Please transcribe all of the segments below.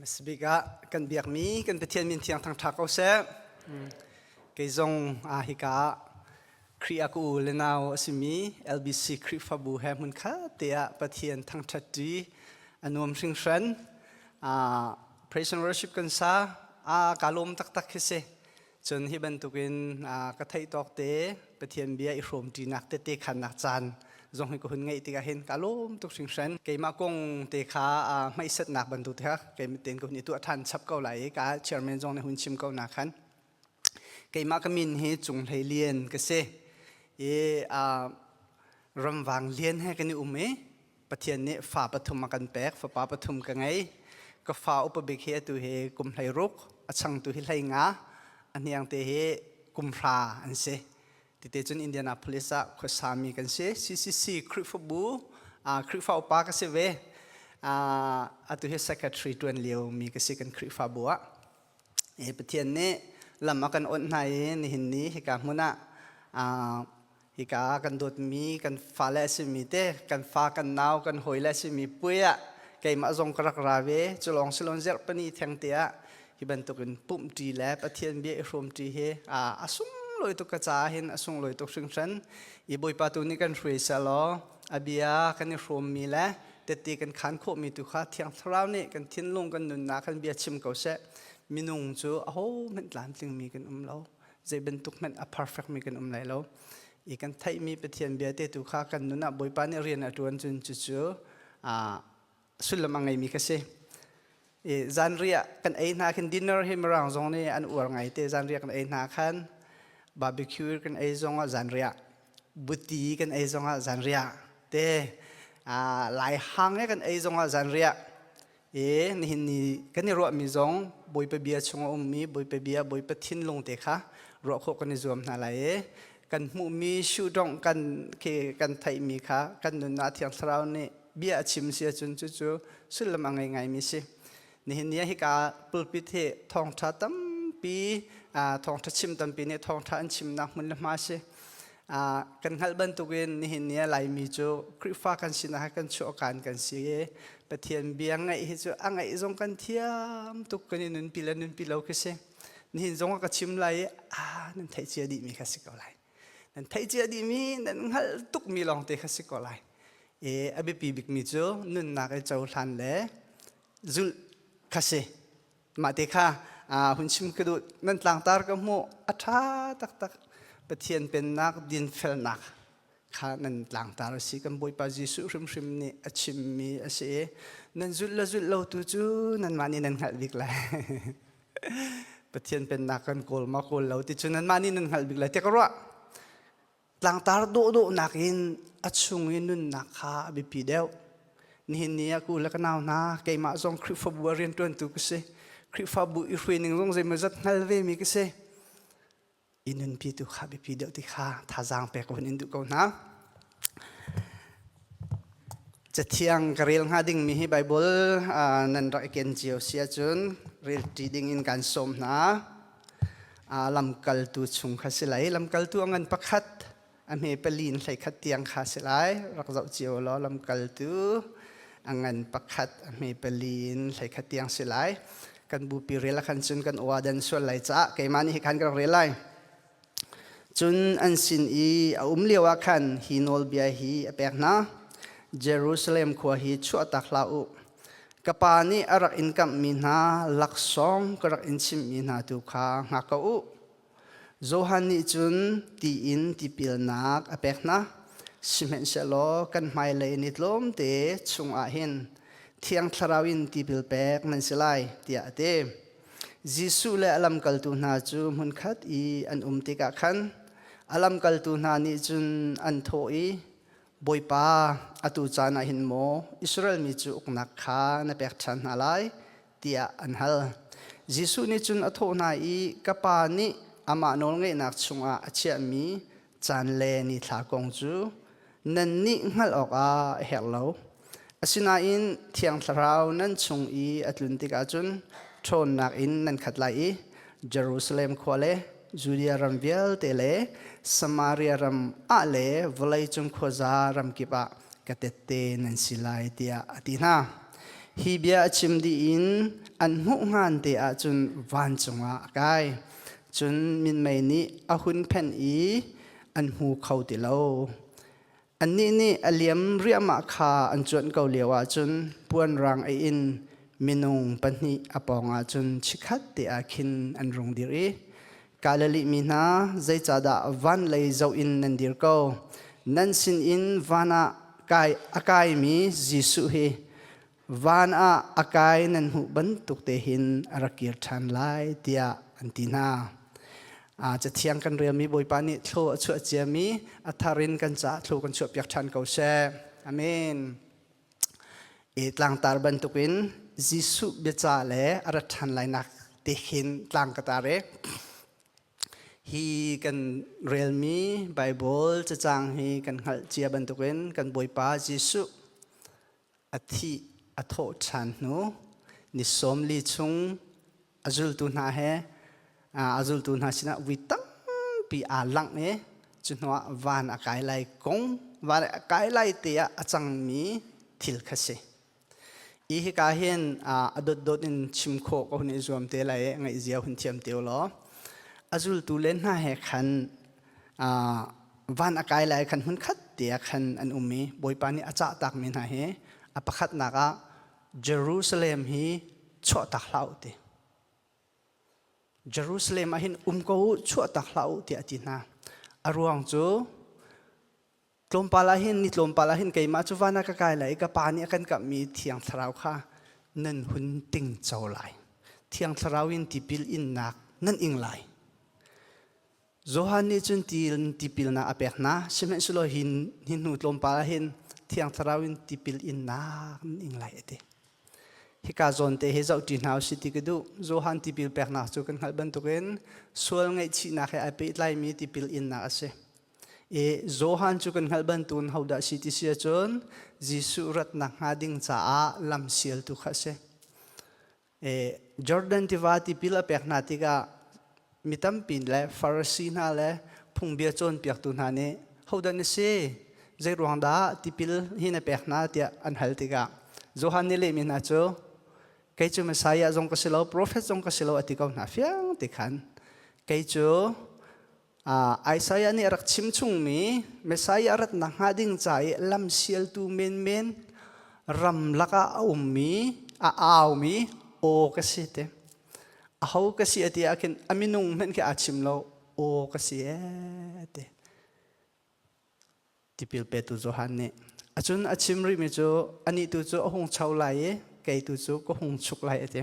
Hmasabik ah kan biakmi kan Pathian min thiang thangṭha ko seh. Kei zong hika ah Khrih ah ka u le nau a simi LBC Khrihfabu he hmunkhat te ah Pathian thangṭhat ṭi a nuam hringhran. Praise and worship kan sa. Kaa lawm taktak khi si. Cun hi bantukin ka theih tawk te Pathian bia i hrawmṭinak tete khannak caan zong hi ka hun ngeih tikah hin ka lawm tuk hringhran. Keimah kong te kha hmaisatnak bantuk te kha keimah tein ka hun i tuah ṭhan chap ko lai i ka chairman zong nih hun chim ko na khan. Keimah ka min hi Cung Hlei Lian ka si. I ramvang lian he kan i um i Pathian nih fa pathum a kan pek, fapa pathum ka ngei. Ka fa upa bik hi atu hi kum 16, a changtu hi 15, a hniangte hi kum 9 an si. Tite cun Indianapolis ah khuasami kan si. CCC Khrihfabu, Khrihfa upa ka si ve. Atu hi secretary ṭuan lio mi ka si kan Khrihfabu ah. Pathian nih lam a kan awnh hna i nihin ni hika hmun ah hika kan dawtmi kan fale a simi te kan fa kan nau kan hawile a simi puai ah keimah zong ka rak ra ve. Cu lawng si loin zarhpini theng te ah hi bantukin pumhṭi le Pathian bia i hrawmṭi hi a sunglawi tuk ka caah hin a sunglawi tuk hringhran i Bawipa tu nih kan hruai sehlaw a bia kan i hrawmmi le tette kan khaan khawhmi tu kha Thiang Thlarau nih kan thinlung kan nunnak kan bia chim ko seh. Minung cu ahohmanh tlamtlingmi kan um lo, zei bantuk hmanh a perfect mi kan um lai lo i kan theihmi Pathian bia te tu kha kan nun ah Bawipa nih rian a ṭuan cun cucu sullam a ngeimi ka si. I zanriah kan ei hna khin, dinner hi mirang zong nih an uar ngai te, zanriah kan ei hna khan barbecue kan ei zong ah zanriah, buti kan ei zong ah zanriah te, lai hang he kan ei zong ah zanriah. E nihin ni kan i ruahmi zong Bawipa bia chung a ummi Bawipa bia, Bawipa thinlung te kha ruah khawh kan i zuam hna lai i kan hmuhmi shuhdongh kan khi kan theihmi kha kan nunnak Thiang Thlarau nih bia a chim si ahcun cucu sullam a ngei ngaimi si. Nihin ni ah hika pulpit hi thawngṭha tampi, thawngṭha chim tampi nih thawngṭha an chimnak hmun le hma si. Kan hngalh bantukin nihin ni ah Laimi cu Khrihfa kan sinak he kan chuahkan kan si i Pathian bia ngaih hi cu a ngaih zong kan thiam tuk, kan i nunpi le nunpi lo khi si. Nihin zong ah ka chim lai i nan theih cia dihmi kha si ko lai. Nan theih cia dihmi, nan hngalh tukmi lawngte kha si ko lai. I a biapi bikmi cu nunnak i cohlan le zulh kha si. Mah te kha hun chim ka duh. Nan tlangtar ka hmuh, a ṭha taktak. Pathian pennak dinfelnak kha nan tlangtar a si. Kan Bawipa Jesuh hrimhrim nih a chimmi a si i nan zulh le zulh lo tu cu nanmah nih nan hngalh bik lai. Pathian pennak kan kawl ma kawl lo ti cu nanmah nih nan hngalh bik lai tiah ka ruah. Tlangtar dawhdawhnak in a chung i nunnak kha a biapi deuh. Nihin ni ah ku le ka nau hna, keimah zong Khrihfabu ah rianṭuantu ka si. Khrihfabu i hruaining zong zeimawzat hngal vemi ka si. I nunpi tu kha biapi deuh ti kha thazaang pek hun in duh ko hna. Cathiang ka rel hnga dingmi hi Bible nan rak i ken cio si ahcun rel ṭi ding in kaan sawm hna. Lamkaltu chung kha si lai. Lamkaltu a ngan pakhat, a hme pali in 11 tiang kha si lai. Rak zoh cio law lamkaltu a ngan pakhat, a hme pali in 11 tiang si lai. Kan bupi rel ah khan cun kan aw dan sual lai caah keimah nih hi khan ka rak rel lai. Cun an sin i a um lioah khan hi nawlbia hi a pek hna: Jerusalem khua hi chuahtak hlah u. Ka Pa nih a rak in kamhmi hna laksawng ka rak in chimhmi hna tu kha hngak ko u. Johan nih cun ti in tipilnak a pek hna. Sihmanhsehlaw kan hmailei ni tlawmte chungah hin Thiang Thlarau in tipil pek nan si lai, tiah a ti. Jesuh le a lamkaltu hna cu hmunkhat i an um tikah khan a lamkaltu hna nih cun an thawh i, Bawipa, atu caan ah hin maw Israel mi cu uknak kha na pek ṭhan hna lai? tiah an hal. Jesuh nih cun a thawh hna i, Ka Pa nih amah nawlngeihnak chungah a chiahmi caan le nithla kong cu nannih hngalh awkah a herh lo. Asinain Thiang Thlarau nan chung i a tlun tikah cun ṭhawnnak in nan khat lai i Jerusalem khua le Judea ram vialte le Samaria ram ah le vawleicung khuaza ramkip ah ka tette nan si lai tiah a ti hna. Hi bia a chim dih in an hmuh hngan te ahcun vancung ah a kai. Cun minmei nih a hun phenh i an hmu kho ti lo. Annih nih a liam riahmah kha an cuanh ko lio ahcun puan rang ei in minung pahnih a pawng ahcun chikkhat te ah khin an rung dir i Galilee mi hna, zeicahdah van lei zoh in nan dir ko? Nan sinin van ah kai a kaimi Jesuh hi van ah a kai nan hmuh bantuk te hin a rak kir ṭhan lai tiah an ti hna. Cathiang kan relmi Bawipa nih thlaw a chuah ciami a thar in kan caah thlaw kan chuahpiak ṭhan ko seh. Amen. I tlangtar bantukin Jesuh biacah le a rat ṭhan lainak te khin tlang ka tar i hi kan relmi Bible cacang hi kan hngalh cia bantukin kan Bawipa Jesuh a thih a thawh ṭhan hnu ni 40 chung a zultu hna he a zultu hna sinah vui tampi aa langh i cu hnuah van a kai lai kong van a kai lai te ah a cangmi thil kha si. I hika hin a dotdot in chim khawh ka hun i zuam te lai i ngaihzia hun thiam te law a zultu le hna he khan van a kai lai khan hmun khat te ah khan an um i Bawipa nih a cah takmi hna hi a pakhatnak ah Jerusalem hi chuahtak hlah u ti. Jerusalem ah hin um ko u, chuahtak hlah u tiah a ti hna. A ruang cu tlawmpal ah hin ni tlawmpal ah hin keimah cu van ah ka kai lai i ka pa nih a kan kamhmi Thiang Thlarau kha nan hun tingco lai. Thiang Thlarau in tipil innak nan ing lai. Johan nih cun tipilnak a pek hna. Sihmanhsehlaw hi hnu tlawmpal ah hin Thiang Thlarau in tipil innak nan ing lai a ti. Hika zawn te hi zohṭi hna usih ti ka duh. Johan tipil peknak cu kan hngalh bantukin sual ngaihchihnak he ai pehtlaimi tipil innak a si. I Johan cu kan hngalh bantukin hodah si ti si ahcun Jesuh rat nakhnga ding caah lam sialtu kha a si. Jordan tiva tipil a pek hna tikah mi tampi le Farasi hna le phungbia cawnpiaktu hna nih hodah na si? Zeiruang dah tipil hi na pek hna tiah an hal tikah Johan nih lehmi hna cu kei cu Messiah zong ka si lo, profet zong ka si lo a ti ko hna fiang ti khan kei cu Isaiah nih a rak chim chungmi Messiah rat nakhnga ding ca i lamsialtu menmen ramlak ah a ummi a aumi aw ka si te. Aho ka si a ti ah khin a minung hmanh khi aa chim lo aw ka si ee ti. Tipil petu Johan nih acun a chim rihmi cu anih tu cu a hung cho lai i kei tu cu ka hung chuk lai a ti.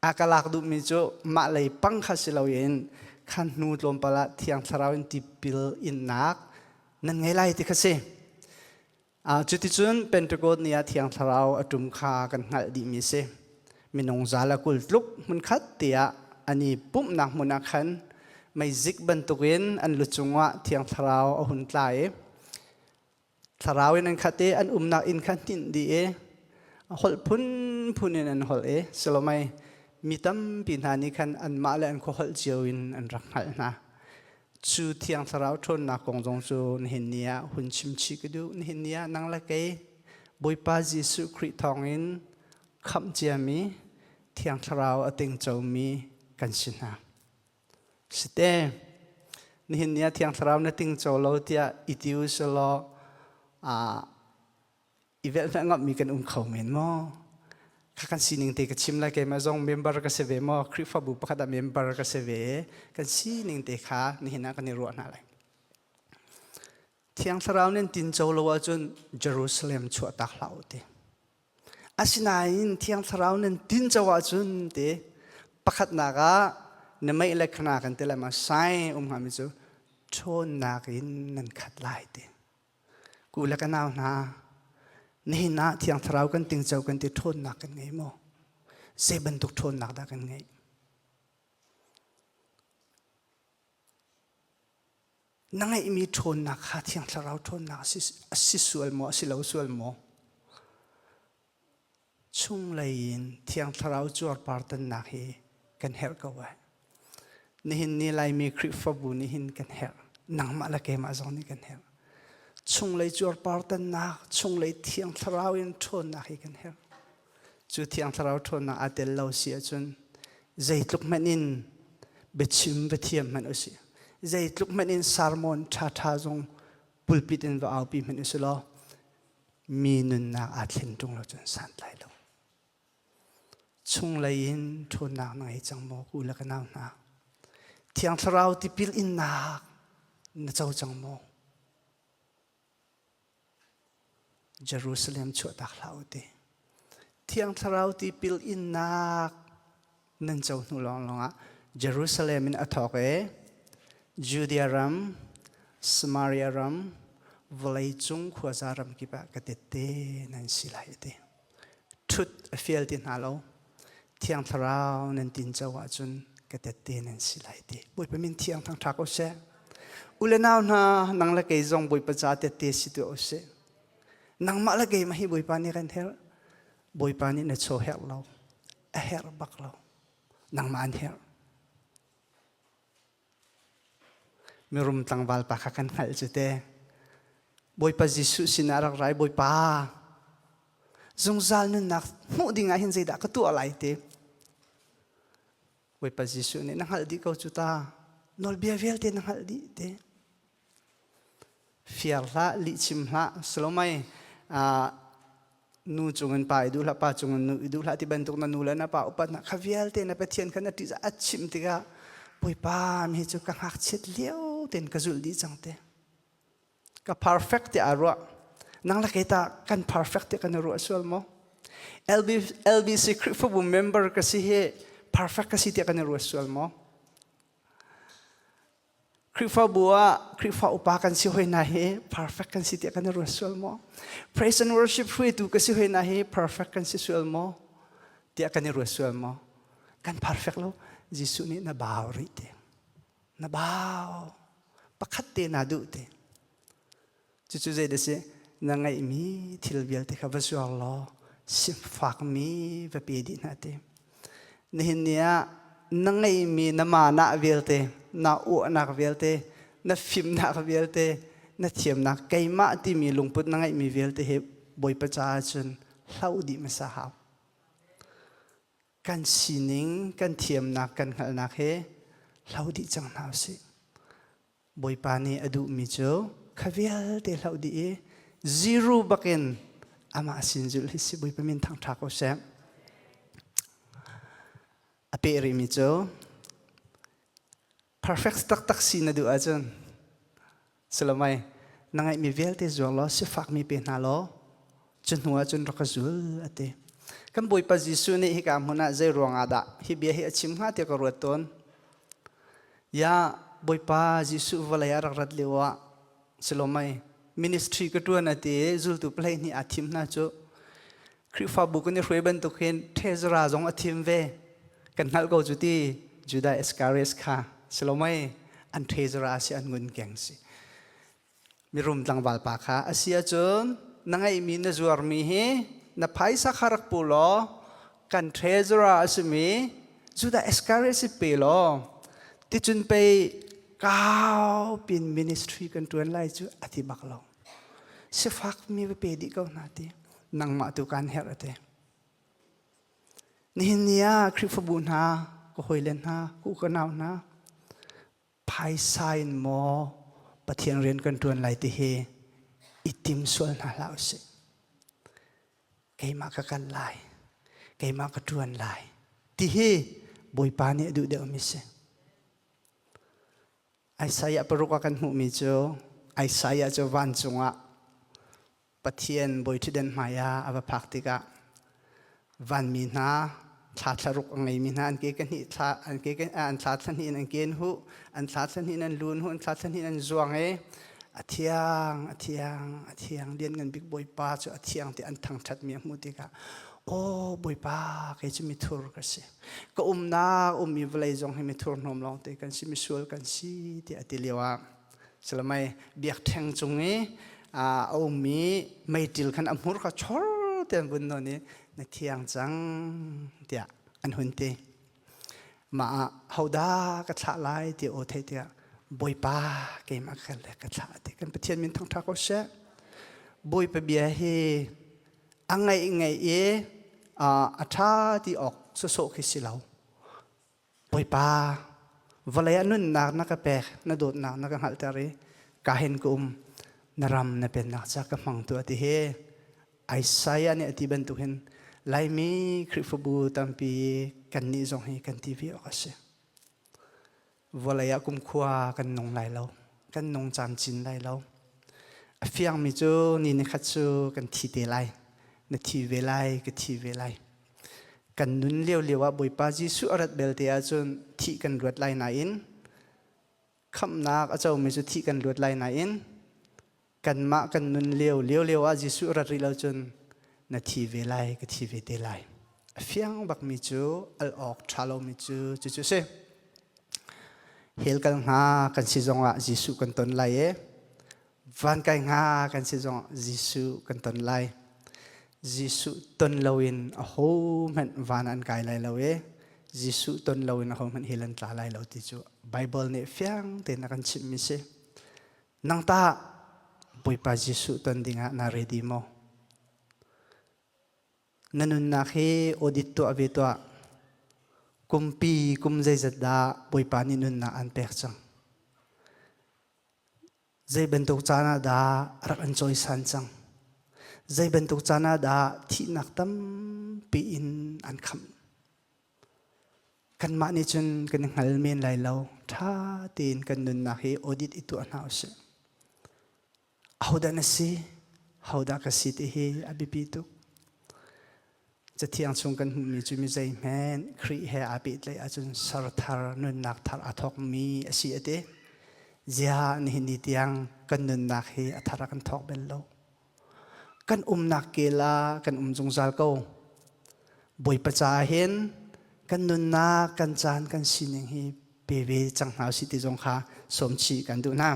A ka lak duhmi cu mah lei pang kha si loin khan hnu tlawmpal ah Thiang Thlarau in tipil innak nan ngei lai ti kha si. Cuticun Pentecost ni ah Thiang Thlarau a ṭum kha kan hngalh dihmi si. Minung zal a 20 tluk hmunkhat tiah an i pumhnak hmun ah khan meizik bantukin an lu cungah Thiang Thlarau a hun tla i Thlarau in an khat i an umnak inn kha hninh dih i holh phunphun in an holh i silomei mi tampi hna nih khan anmah le an khua holh cio in an rak hngalh hna. Cu Thiang Thlarau ṭhawnnak kong zong cu nihin ni ah hun chim chih ka duh. Nihin ni ah nang le kei Bawipa Jesuh Khrih thawngin khamh ciami Thiang Thlarau a tingcomi kan si hna. Site, nihin ni ah Thiang Thlarau na tingco lo tiah i ti u selaw i velhnak ngammi kan um kho men maw? Kha kan sining te ka chim lai keimah zong member ka si ve maw? Khrihfabu pakhat ah member ka si ve. Kan sining te kha nihin ah kan i ruah hna lai. Thiang Thlarau nin tinco lo ahcun Jerusalem chuahtak hlah u ti. Asinain Thiang Thlarau nan tinco ahcun ti pakhatnak ah na meih le khana kan ti lai ma sai um hngami cu ṭhawnnak in nan khat lai ti. Ku le ka nau hna, nihin ah Thiang Thlarau kan tingco kan ti ṭhawnnak kan ngei maw? Zei bantuk ṭhawnnak dah kan ngeih? Na ngeihmi ṭhawnnak kha Thiang Thlarau ṭhawnnak a si sual maw, a si lo sual maw? Chunglei in Thiang Thlarau cuarpartannak hi kan herh ko ai. Nihin ni Laimi Khrihfabu nih hin kan herh. Nangmah le keimah zong nih kan herh. Chunglei cuarpartannak, chunglei Thiang Thlarau in ṭhawnnak hi kan herh. Cu Thiang Thlarau ṭhawnnak aa tel lo si ahcun zeitluk hmanh in biachim va thiam hmanh usih, zeitluk hmanh in sermon ṭhaṭha zong pulpit in va aupi hmanh usih law mi nunnak aa thlen ṭung lo cun santlai lo. Chunglei in ṭhawnnak na ngei cang maw u le ka nau hna? Thiang Thlarau tipil innak na co cang maw? Jerusalem chuahtak hlah u ti. Thiang Thlarau tipil innak nan co hnu lawnglawng ah Jerusalem in a thawk i Judea ram, Samaria ram, vawleicung khuaza ram kip ah ka tette nan si lai a ti. Ṭhut a fial ti hna lo. Thiang Thlarau nan tinco ahcun ka tette nan si lai ti. Bawipa min thiang thangṭha ko seh. U le nau hna, nang le kei zong Bawipa ca tette si tuah u sih. Nangmah le keimah hi Bawipa nih kan herh. Bawipa nih na chaw herh lo. A herh bak lo. Nangmah an herh. Mirum tlangval pa kha kan hngalh cu te. Bawipa Jesuh sinah rak rai Bawipa zungzal nunnak hmuh ding ah hin zeidah ka tuah lai ti. Bawipa Jesuh nih na hngalh dih ko cu ta. Nawlbia vialte na hngalh dih te. Fiar hlah, lihchim hlah, salomai nu cungin pa i duh hlah, pa cungin nu i duh hlah ti bantuk na nu le na pa upat hna kha vialte na Pathian kha na ṭih a chimh tikah Bawipa mi cu ka ngakchiat lio tein ka zulh dih cang te. Ka perfect tiah aa ruah. Nang le kei tah kan perfect tiah kan i ruah sual maw? LB, LBC Khrihfabu member ka si hi perfect ka si tiah kan i ruat sual maw? Khrihfabu ah Khrihfa upa kan si hoi hna hi perfect kan si tiah kan i ruat sual maw? Praise and worship hruaitu ka si hoi hna hi perfect kan si sual maw? Tiah kan i ruat sual maw? Kan perfect lo. Jesuh nih na bau rih te. Na bau. Pakhat te na duh te. Cucu zei dah si? Na ngeihmi thil vialte kha va zuar law sifakmi va pe dih hna ti. Nihin ni ah na ngeihmi na manah vialte, na uahnak vialte, na fimnak vialte, na thiamnak keimah timi lungput na ngeihmi vialte hi Bawipa caah cun hloh dih hmasa hau. Kan sining, kan thiamnak, kan hngalhnak he hlo dih cang hna usih. Bawipa nih a duhmi cu kha vialte hloh dih i zero bakin amah sin zulh hi si Bawipa min thangṭha ko seh. A peh rihmi cu perfect taktak si na duh ahcun silamai na ngeihmi vialte zuar law sifakmi pe hna law cu hnu ah cun rak ka zul a ti. Kan Bawipa Jesuh nih hika hmun ah zei ruang ah dah hi bia hi a chim hnga tiah ka ruat tawn. Ya Bawipa Jesuh vawlei ah rak rat lio ah silomai ministry ka ṭuan a ti i zultu palei nih aa thim hna cu Khrihfabu kan i hruai bantuk hin treasurer zong a thim ve kan hngalh ko cu ti Judah Iscariot kha silomai an treasurer si an ngun keng si mirum tlangval pa kha a si ahcun na ngeihmi na zuarmi hi na phaisa kha rak pu law kan treasurer a simi Judah Iscariot si pe law ticun pei kau pin ministry kan ṭuan lai cu a ti bak lo sifak mi va pe dih ko hna ti nangmah tu kan herh a ti nihin ni ah Khrihfabu hna ka hawile hna ku ka nau hna phaisa in maw Pathian rian kan ṭuan lai ti hi i tim sual hna hlah usih. Keimah ka kal lai, keimah ka ṭuan lai ti hi Bawipa nih a duh deuhmi si. Isaiah paruk ah kan hmuhmi cu Isaiah cu vancung ah Pathian bawiṭhutdan hmaiah a va phak tikah vanmi hna thla thlaruk a ngeimi hna an ke ka hnih thla an ke an thla thla hnih in an ke an huh an thla thla hnih in an lu an huh an thla thla hnih in an zuang i a thiang a thiang a thiang lianngan bik Bawipa cu a thiang ti an thangṭhatmi a hmuh tikah aw Bawipa kei cu mithur ka si ka umnak ummi vawlei zong hi mithur hnawm lawngte kan si misual kan si tiah a ti lio ah Salamai biakṭheng cung i a ummi meiṭil khan a hmur kha chor te an vun nawn i na thiang cang tiah an hun ti. Mah ah hodah ka thlah lai ti aw theih tiah Bawipa keimah ka le ka thlah ti kan Pathian min thangṭha ko seh. Bawipa bia hi a ngaih ngaih i A ṭha ti awk sawsawh khi si lo. Bawipa, vawlei ah nunnak na ka pek, na dawtnak na ka hngalhter i ka hin ka um, na ram na pennak ca ka hmang tuah ti hi Isaiah nih a ti bantuk hin Laimi Khrihfabu tampi kannih zong hi kan ti ve awk a si. Vawlei ah kumkhua kan nung lai lo, kan nung camcin lai lo. A fiangmi cu ni nikhat cu kan thi te lai. Na thi ve lai, ka thi ve lai. Kan nun lio lio ah Bawipa Jesuh a rat belte ahcun thih kan ruat lai nain khamhnak a comi cu thih kan ruat lai nain kanmah kan nun lio lio lio ah Jesuh rat rih lo cun na thi ve lai ka thi ve te lai a fiang bakmi cu al awk ṭha lomi cu cucu si hell kal hnga kan si zongah Jesuh kan ton lai e van kai hnga kan si zongah Jesuh kan ton lai Jesuh ton loin aho hmanh van an kai lai lo e Jesuh ton loin aho hmanh hell an tla lai lo ti cu Bible nih fiang tein a kan chimhmi si Nang tah Bawipa Jesuh ton dingah naa ready maw? Na nunnak hi audit tuah ve tuah. Kumpi kum zeizat dah Bawipa nih nunnak an pek cang? Zei bantuk caan ah dah rak an cawisan cang? Zei bantuk caan ah dah thihnak tampi in an khamh? Kanmah nih cun kan i hngal men lai lo. Ṭha tein kan nunnak hi audit i tuah hna usih. Ahodah na si? Hodah ka si ti hi a biapi tuk. Cathiang chung kan hmuhmi cu mi zeihmanh Khrih he aa pehtlaih ahcun ser thar, nunnak thar aa thawkmi a si a ti. Ziah nihin ni tiang kan nunnak hi a thar a kan thawk bel lo. Kan umnak kel ah kan um zungzal ko. Bawipa caah hin kan nunnak, kan caan, kan sining hi pe ve cang hna usih ti zong kha sawmchih kan duh hna.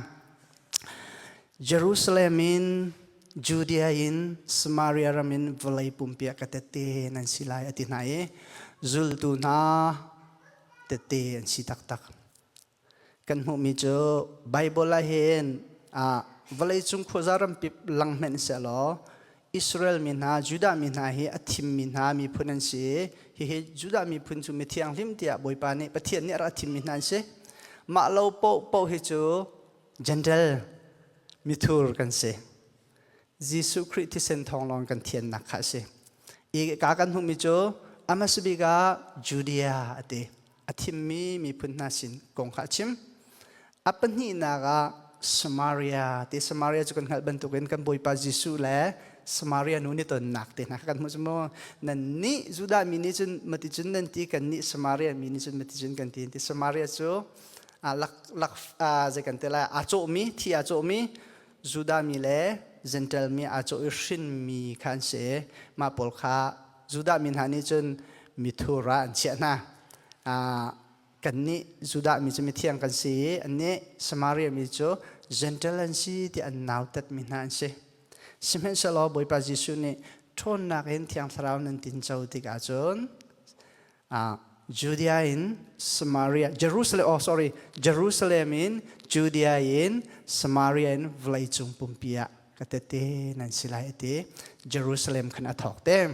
Jerusalem in, Judea in, Samaria ram in vawlei pumpi ah ka tette nan si lai a ti hna i zultu hna tette an si taktak. Kan hmuhmi cu Baibal ah hin vawleicung khuaza rampip lang hmenh sehlaw Israel mi hna, Judah mi hna hi a thimmi hna miphun an si. Hihi Judah miphun cu mi thianghlim tiah Bawipa nih Pathian nih a rak thimmi hna an si. Mah lo paohpaoh hi cu Gentile mithur kan si. Jesuh Khrih thisen thawng lawng kan thiannak kha a si. I ka kan hmuhmi cu a hmasa bik ah Judea a ti. A thimmi miphun hna sin kong kha a chim. A pahnihnak ah Samaria ti Samaria cu kan hngalh bantukin kan Bawipa Jesuh le Samaria nu nih tonnak te hna kha kan hmuh cu mu. Nan nih Judah mi nih cun mati cun nan ti kan nih Samaria mi nih cun mati cun kan ti. Ti Samaria cu lak lak zei kan ti lai aa cawhmi thi aa cawhmi Judah mi le Gentile mi aa cawh i hrinmi kha an si. Mah pawl kha Judah mi hna nih cun mithur ah an chiah hna. Kannih Judah mi cu mithiang kan si i annih Samaria mi cu Gentile an si ti an nautatmi hna an si. Sihmanhsehlaw Bawipa Jesuh nih ṭhawnnak in Thiang Thlarau nan tinco tikah cun Judea in Samaria, Jerusalem, oh sorry, Jerusalem in Judea in Samaria in vawleicung pumpi ah ka tete nan si lai ti Jerusalem khan a thawk te.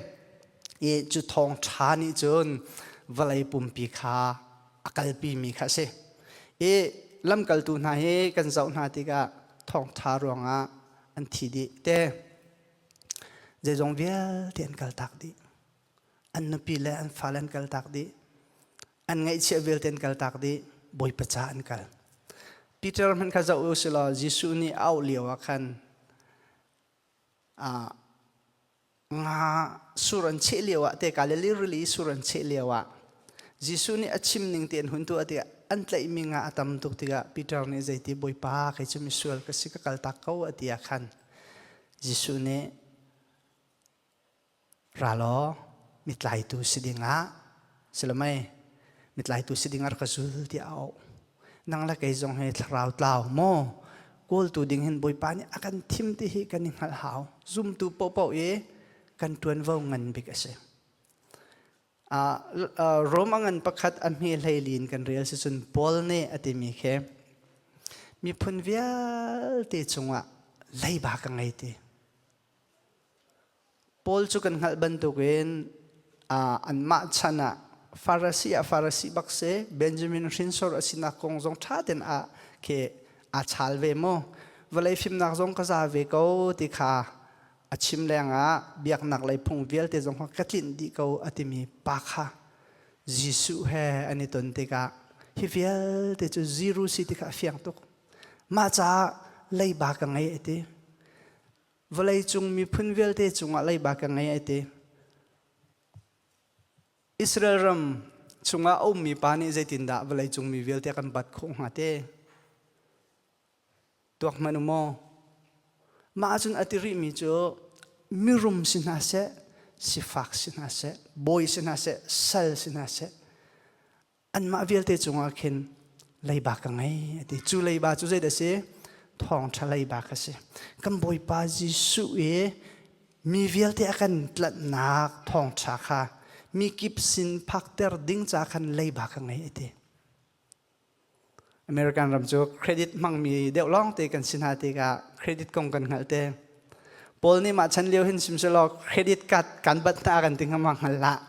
I cu thawng ṭha nih cun vawlei pumpi kha a kalpi mi kha a si. I lamkaltu hna hi kan zoh hna tikah thawngṭha ruangah an thi dih te. Zeizong vialte an kaltak dih. An nupi le an fale an kaltak dih. An ngaihchiah vialte an kaltak dih. Bawipa ca an kal. Peter hmanh kha zoh u silaw Jesuh nih a auh lio ah khan nga sur an cheh lio ah te Galilee rili sur an cheh lio ah Jesuh nih a chim ning te an hun tuah tikah an tlaihmi nga a tam tuk tikah Peter nih zeiti Bawipa kei cu misual ka si ka kaltak ko a ti ah khan Jesuh nih Ra law mitlaitu si dingah silamei mitlaitu si dingah rak ka zul tiah a auh. Nang le kei zong hi thlarau tlau maw kawltu ding hin Bawipa nih a kan thim ti hi kan i hngalh hau. Zumtu paohpaoh i kan ṭuanvo ngan bik a si. Rom a ngan pakhat a hme hleili in kan rel si cun Paul nih a timi khi miphun vialte cungah leiba ka ngei ti. Paul cu kan hngalh bantukin Anmah chan ah Farasi ah Farasi bak si, Benjamin hrinsor a sinak kong zong ṭha tein a khi aa chaal ve mu. Vawlei fimnak zong ka za ve ko ti kha a chim lengah biaknak lei phung vialte zong kha ka tlinh dih ko a timi pa kha Jesuh he an i ton tikah hi vialte cu zero si ti kha a fiang tuk. Mah caah leiba ka ngei a ti. Vawleicung miphun vialte cungah leiba ka ngei a ti. Israel ram chungah a ummi pa nih zeitindah vawleicung mi vialte kan bat khawh hnga te? Tuak hmanh u maw? Mah ahcun a ti rihmi cu mirum si hna seh, sifak si hna seh, bawi si hna seh, sal si hna seh, anmah vialte cungah khin leiba ka ngei a ti. Cu leiba cu zeidah a si? Thawngṭha leiba kha si. Kan Bawipa Jesuh i mi vialte a kan tlanhnak thawngṭha kha mi kip sin phakter ding ca khan leiba ka ngei a ti. American ram cu credit hmangmi deuh lawngte kan si hna tikah credit kong kan hngalh te. Paul nih mah chan lio hin sim selaw credit card kan bat hna kan ti hnga ma hngal hlah.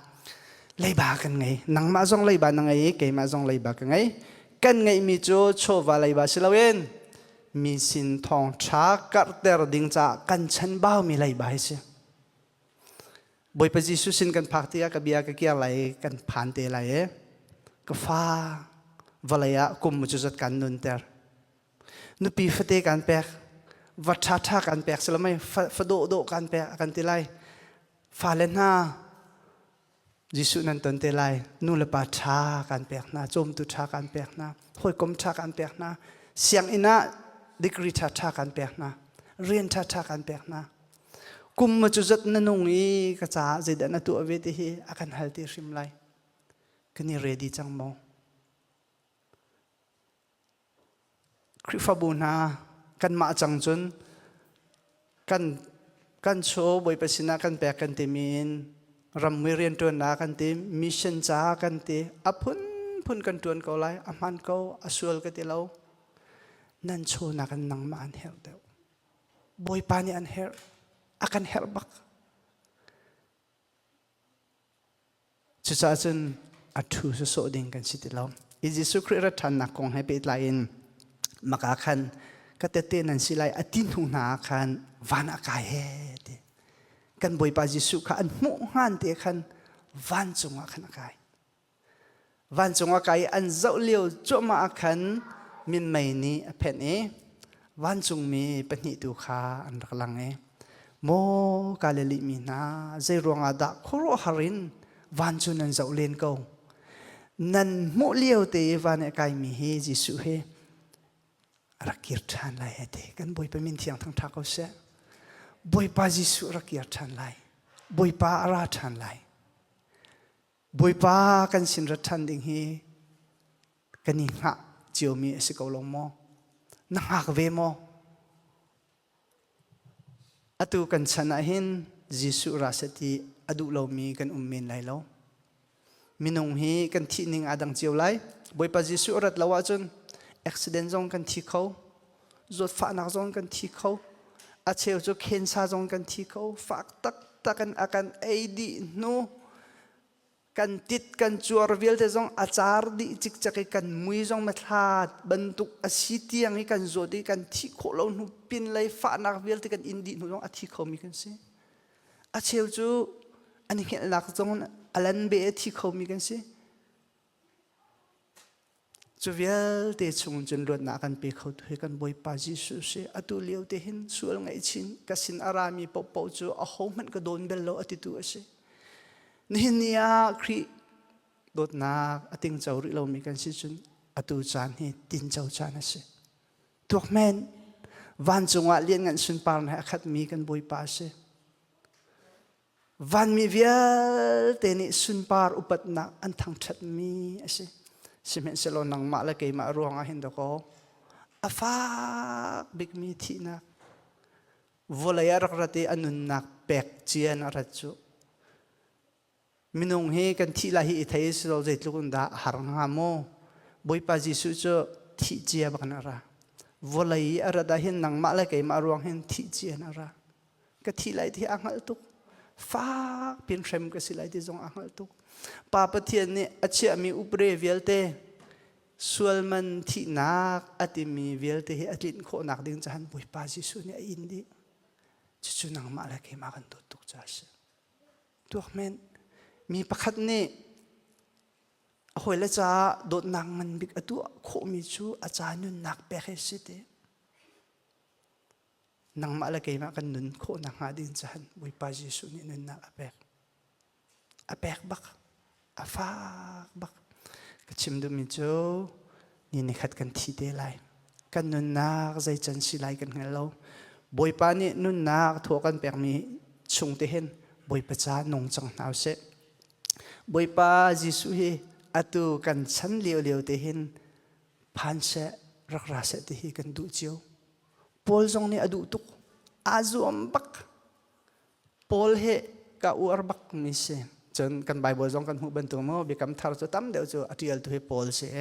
Leiba kan ngei. Nangmah zong leiba na ngei i keimah zong leiba ka ngei. Kan ngeihmi cu chawva leiba si loin mi sin thawngṭha karhter ding caah kan chanbaumi leiba hi si. Bawipa Jesuh sin kan phak tikah ka bia ka kiar lai i kan phan te lai i ka fa vawlei ah kum cu zat kan nunter. Nupi fate kan pek, va ṭhaṭha kan pek silamai fa dawhdawh kan pek a kan ti lai. Fale hna Jesuh nan ton te lai. Nu le pa ṭha kan pek hna, cawmtu ṭha kan pek hna, hawikom ṭha kan pek hna, sianginn ah degree ṭhaṭha kan pek hna, rian ṭhaṭha kan pek hna. Kum ma cu zat na nung i ka caah zeidah na tuah ve ti hi a kan hal te hrim lai. Kan i ready cang maw? Khrihfabu hna kanmah cang cun kan kan chaw Bawipa sinah kan pek kan timi in rammi rianṭuannak kan ti mission caah kan ti a phunphun kan ṭuan ko lai a hman ko a sual ka ti lo nan chaw nakin nangmah an herh deuh Bawipa nih an herh. A kan herh bak. Cucaah cun a ṭhu sawsawh ding kan si ti lo. I Jesuh Khrih rat ṭhannak kong he pehtlai in maka khan ka tette nan si lai a ti hnu hna ah khan van ah kai he ti. Kan Bawipa Jesuh kha an hmuh hngan te khan vancung ah khan a kai. Vancung a kai i an zoh lio cuahmah ah khan minmei nih a phenh i vancungmi pahnih tu kha an rak lang i Maw Galilee mi hna, zei ruangah dah khuaruahhar in van cu nan zoh len ko? Nan hmuh lio te i van i a kaimi hi Jesuh hi a rak kir ṭhan lai a ti. Kan Bawipa min thiang thangṭha ko seh. Bawipa Jesuh a rak kir ṭhan lai. Bawipa a ra ṭhan lai. Bawipa kan sin rat ṭhan ding hi kan i hngah ciomi a si ko lo maw? Na hngak ve maw? Atu kan chan ah hin Jesuh ra seh ti a duh lomi kan um men lai lo. Minung hi kan thih ning aa dang cio lai. Bawipa Jesuh a rat lo ahcun accident zong kan thi kho, zawtfahnak zong kan thi kho, a cheu cu cancer zong kan thi kho, fak taktak in a kan ei dih hnu kan tit kan cuar vialte zong a car dih cikcek i kan mui zong mathla bantuk a si tiang i kan zawt i kan thih khawh lo hnu pin lei fahnak vialte kan in dih hnu zong a thi khomi kan si. A cheu cu an i hngelhnak zong a lan be a thi khomi kan si. Cu vialte chung cun luatnak kan pe kho tu hi kan Bawipa Jesuh si. Atu lio te hin sual ngaihchin ka sin a rami paohpaoh cu ahohmanh ka dawn bel lo a titu a si. Nihin ni ah Khrih dawtnak a tingco rih lomi kan si cun atu caan hi tinco caan a si. Tuak men vancung ah lianngan sunparnak he a khatmi kan Bawipa a si. Vanmi vialte nih sunpar upatnak an thangṭhatmi a si. Sihmanhsehlaw nangmah le keimah ruangah hin dakaw a fak bikmi thihnak vawlei ah rak rat i a nunnak pek cian a rat cu minung hi kan thih lai hi i thei si lo zeitluk in dah a har hnga maw Bawipa Jesuh cu thih cia bak in a ra vawlei i a rat ah hin nangmah le keimah ruang hin thih cia in a ra ka thih lai ti a hngalh tuk. Fak pin hrem ka si lai ti zong a hngalh tuk. Pa Pathian nih a chiahmi upre vialte sual man thihnak a timi vialte hi a tlinh khawhnak ding cahan Bawipa Jesuh nih a in dih. Cucu nangmah le keimah kan dawt tuk caah a si. Tuak men mi pakhat nih a hawile caah dawtnak ngan bik a tuah khawhmi cu a ca nunnak pek hi si ti. Nangmah le keimah kan nun khawh nakhnga ding cahan Bawipa Jesuh nih nunnak a pek. A pek bak. A fak bak. Ka chim duhmi cu ni nikhat kan thi te lai. Kan nunnak zei can si lai kan hngal lo. Bawipa nih nunnak thaw kan pekmi chung te hin Bawipa ca nung cang hna usih. Bawipa Jesuh hi atu kan chan lio lio te hin phan seh rak ra seh ti hi kan duh cio. Paul zong nih a duh tuk. Aa zuam bak. Paul hi ka uar bak mi si. Cun kan Bible zong kan hmuh bantuk maw Biakam Thar cu tam deuh cu a ṭialtu hi Paul si.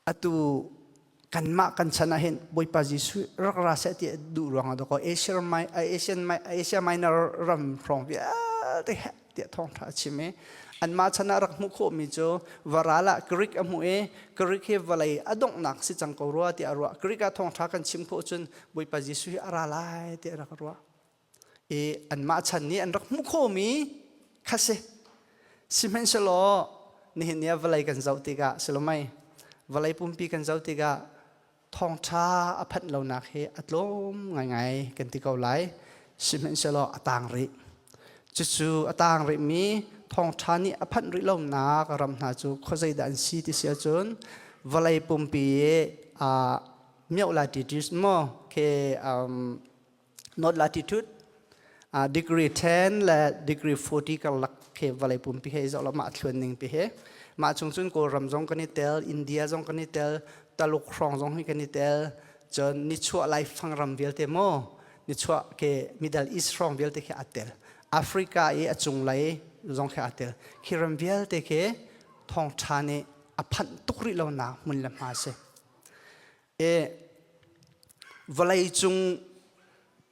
Atu kanmah kan chan ah hin Bawipa Jesuh rak ra seh ti duh ruangah dawkaw Asia, Asia Minor ram hrawng vialte heh tiah thawngṭha a chim i anmah chan ah rak hmuh khawhmi cu varal ah Greek a hmuh i Greek hi vawlei a donghnak si cang ko rua tiah a ruah. Greek ah thawngṭha kan chim khawh cun Bawipa Jesuh hi a ra lai tiah a rak ruah. I anmah chan nih an rak hmuh khawhmi kha si. Sihmanhsehlaw nihin ni ah vawlei kan zoh tikah silomei vawlei pumpi kan zoh tikah thawngṭha a phanh lonak hi a tlawm ngaingai kan ti ko lai. Sihmanhsehlaw a tang rih. Cucu a tang rihmi thawngṭha nih a phanh rih lonak ram hna cu khuazei dah an si ti si ahcun vawlei pumpi i mioh latitude maw khi north latitude degree 10 le degree 40 karlak khi vawlei pumpi he zoh lo mah thluan ning pi he mah chung cun Kawlram zong kan i tel India zong kan i tel Taluk hrawng zong hi kan i tel cun nichuah laifang ram vialte maw nichuah ke Middle East hrawng vialte khi aa tel Africa i a cunglei zong khi aa tel khi ram vialte khi thawngṭha nih a phanh tuk rih lonak hmun le hma si E vawlei cung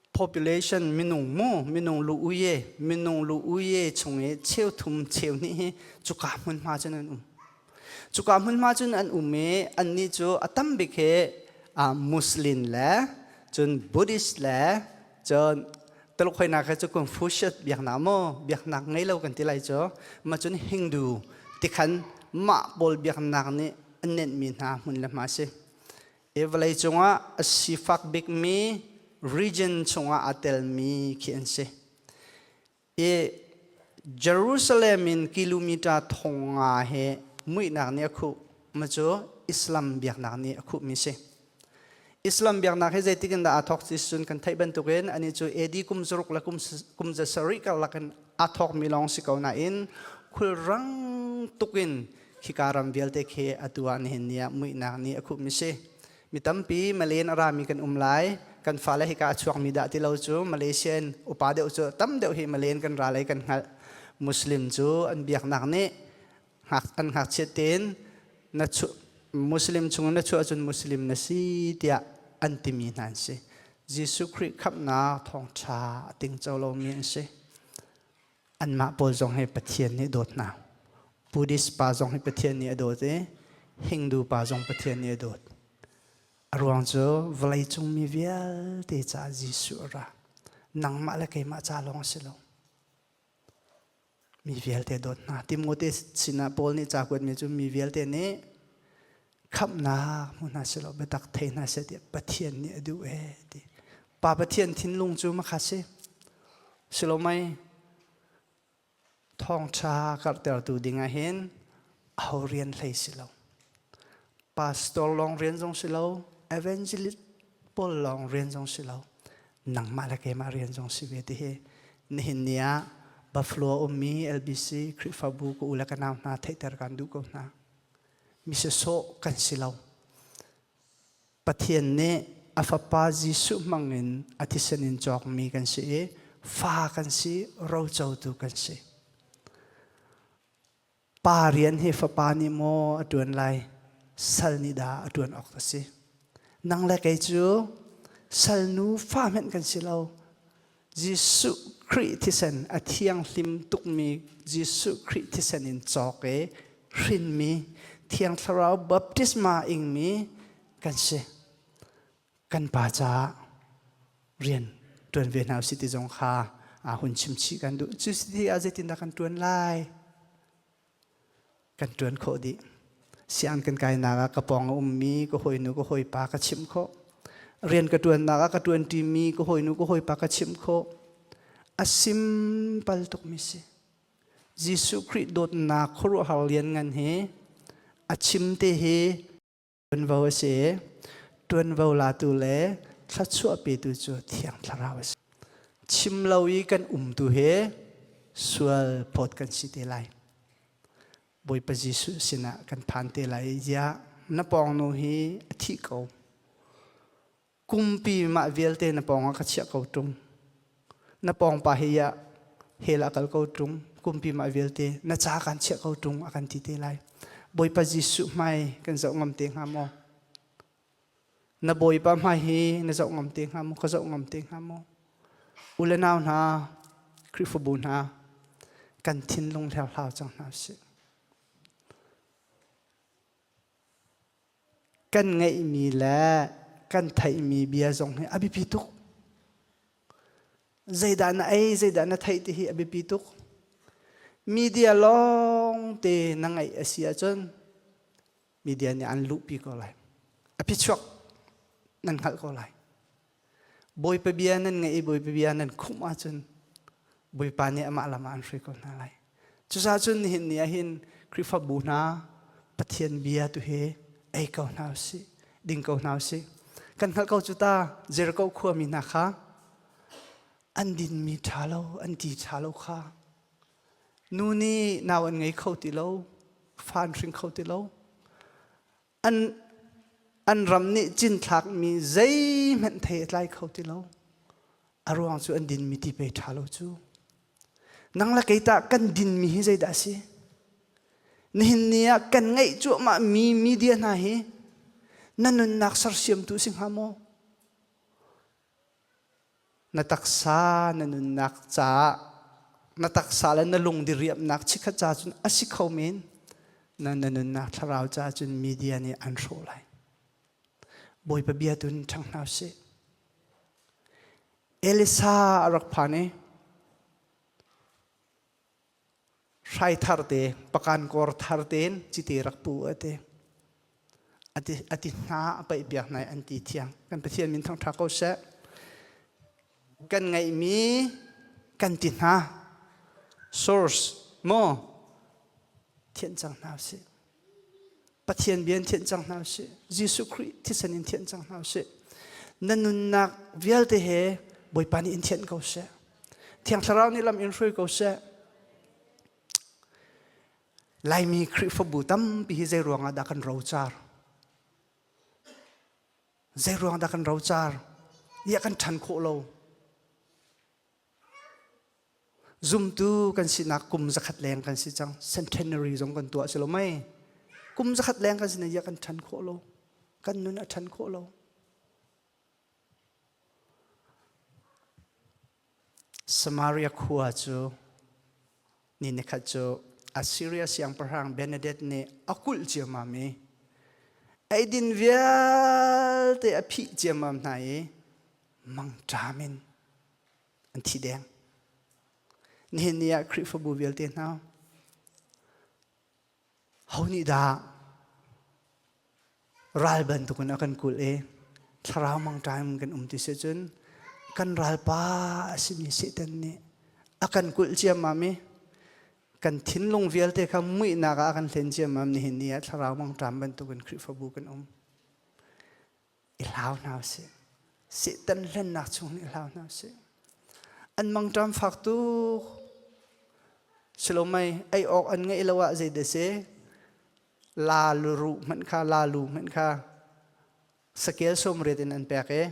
population minung mu minung lu uye minung lu uye chung i cheu thum cheu hnih hi cuka hmunhma cun an um cuka hmunhma cun an um i annih cu a tam bik hi Muslim le cun Buddhist le cun Taluk hoinak he cu Confucius biaknak maw biaknak ngei lo kan ti lai cu ma cun Hindu tikhan mah pawl biaknak nih an nenhmi hna hmun le hma si. I vawlei cungah a sifak bikmi region chungah aa telmi khi an si. I Jerusalem in kilometer thong nga he muihnak nih a khuh. Ma cu Islam biaknak nih a khuhmi si. Islam biaknak hi zeitik in dah aa thawk ti cun kan theih bantukin ani cu AD kum zaruk le kum zasarih karlak in aa thawkmi lawng si ko nain khulrang tukin khika ram vialte khi atu ah nihin ni ah muihnak nih a khuhmi si. Mi tampi Malayan a rami kan um lai. Kan fale hika a chuakmi dah ti lo cu Malaysia in upa deuh cu tam deuh hi Malayan kan ra lei kan hngalh. Muslim cu an biaknak nih an ngakchiat tein na Muslim chung na chuah cun Muslim na si tiah an timi hna an si. Jesuh Khrih khamhnak thawngṭha a tingco lomi an si. Anmah pawl zong hi Pathian nih dawt hna. Buddhist pa zong hi Pathian nih a dawt i Hindu pa zong Pathian nih a dawt. A ruang cu vawleicung mi vialte caah Jesuh a ra. Nangmah le keimah ca lawng a si lo. Mi vialte dawt hna. Timote sinah Paul nih ca kuatmi cu mi vialte nih khamhnak hmu hna seh law biatak thei hna seh tiah Pathian nih a duh ee ti. Pa Pathian thinlung cu makha si. Si lo mei thawngṭha karhtertu ding ah hin aho rian hlei si lo. Pastor lawng rian zong si lo, evangelist pawl lawng rian zong si lo. Nangmah le keimah rian zong si ve ti hi nihin ni ah Buffalo ummi LBC Khrihfabu ka u le ka nau hna theihter kan duh ko hna. Mi sawsawh kan si lo. Pathian nih a Fapa Jesuh hmangin a thisen in cawkmi kan si i fa kan si, rocotu kan si. Pa rian hi fapa nih maw a ṭuan lai, sal nih dah a ṭuan awk a si. Nang le kei cu salnu fa hmanh kan si lo. Jesuh Khrih thisen a thianghlim tukmi Jesuh Khrih thisen in cawk i hrinmi Thiang Thlarau baptisma ingmi kan si. Kan pa caah rian ṭuan ve hna usih ti zong kha a hun chim chih kan duh. Cu si ah zeitindah kan ṭuan lai? Kan ṭuan khawh dih. Siang kan kainak ah ka pawng a ummi ka hawinu ka hawipa ka chimh khawh. Rian ka ṭuannak ah ka ṭuanṭimi ka hawinu ka hawipa ka chimh khawh. A simpal tukmi si. Jesuh Khrih dawtnak khuaruahhar lianngan hi a chim te hi ṭuanvo a si. Ṭuanvo latu le thluachuah petu cu Thiang Thlarau a si. Chim lo i kan umtu he sual phawt kan si te lai. Bawipa Jesuh sinah kan phan te lai i ziah na pawngnu hi a thih ko. Kumpi mah vialte na pawng ah ka chiah ko ṭung. Na pawng pa hi ah hell a kal ko ṭung. Kumpi mah vialte na ca kan chiah ko ṭung a kan ti te lai. Bawipa Jesuh hmai kan zoh ngam te hnga maw? Na Bawipa hmai hi na zoh ngam te hnga maw? Ka zoh ngam te hnga maw? U le nau hna, Khrihfabu hna, kan thinlung hlerhlau cang hna usih. Kan ngeihmi le kan theihmi bia zong hi a biapi tuk. Zeidah na ei, zeidah na theih ti hi a biapi tuk. Media lawng te na ngeih a si ahcun media nih an luhpi ko lai. A phichuak nan hngalh ko lai. Bawipa bia nan ngeih i Bawipa bia nan khumh ahcun Bawipa nih amah lam ah an hruai ko hna lai. Cucaah cun nihin ni ah hin Khrihfabu hna Pathian bia tu hi ei ko hna usih, ding ko hna usih. Kan hngalh ko cu ta Jericho khuami hna kha an dinmi ṭha lo, an ti ṭha lo kha. Nu nih nau an ngei kho ti lo, fa an hring kho ti lo. An, an ram nih cinthlakmi zeihmanh thei a tlai kho ti lo. A ruang cu an dinmi ti pei ṭha lo cu. Nang le kei tah kan dinmi hi zeidah a si? Nihin ni ah kan ngeih cuahmahmi media hna hi na nunnak sersiamtu si hnga maw? Na taksa na nunnak caah na taksa le na lung diriamnak chikkhat ca cun a si kho men na na nunnak thlarau caah cun media nih an hrawh lai. Bawipa bia tu in ṭhang hna usih. Elisa a rak phan i hrai thar te pakan kor thar tein cite rak pu a ti ati ati hna a paih piak nai an ti thiang kan Pathian min thangtha ko seh kan ngeihmi kan ti hna source maw thian cang hna usih Pathian bia in thianh cang hna usih. Jesuh Khrih thisen in thianh cang hna usih. Na nunnak vialte he Bawipa nih in thianh ko seh. Thiang Thlarau nih lam in hruai ko seh. Laimi Khrihfabu tampi hi zei ruangah dah kan rocar? Zei ruang dah kan rocar? Ia kan ṭhan khawh lo. Zumtu kan sinak kum zakhat leng kan si cang. Centenary zong kan tuah si lo mei. Kum zakhat leng kan si na ia kan ṭhan khawh lo. Kan nun a ṭhan khawh lo. Samaria khua cu ni nikhat cu Assyria siangpahrang Benedict nih a kulh ciammam i eidin vialte a phih ciammam hna i mangṭam in an thi deng. Nihin ni ah Khrihfabu vialte hna ho nih dah ral bantukin a kan kulh i thlarau mangṭam kan um ti si cun kan ralpa a simi Satan nih a kan kulh ciammam i kan thinlung vialte kha muihnak ah a kan hlen ciammam nihin ni ah thlarau mangṭam bantukin Khrihfabu kan um. I hlau hna usih. Satan hlennak chung i hlau hna usih. An mangṭam fak tuk. Silomei ei awk an ngeih lo ah zei dah si? La lu hmanh kha la lu hmanh kha sakel sawmriat in an pek i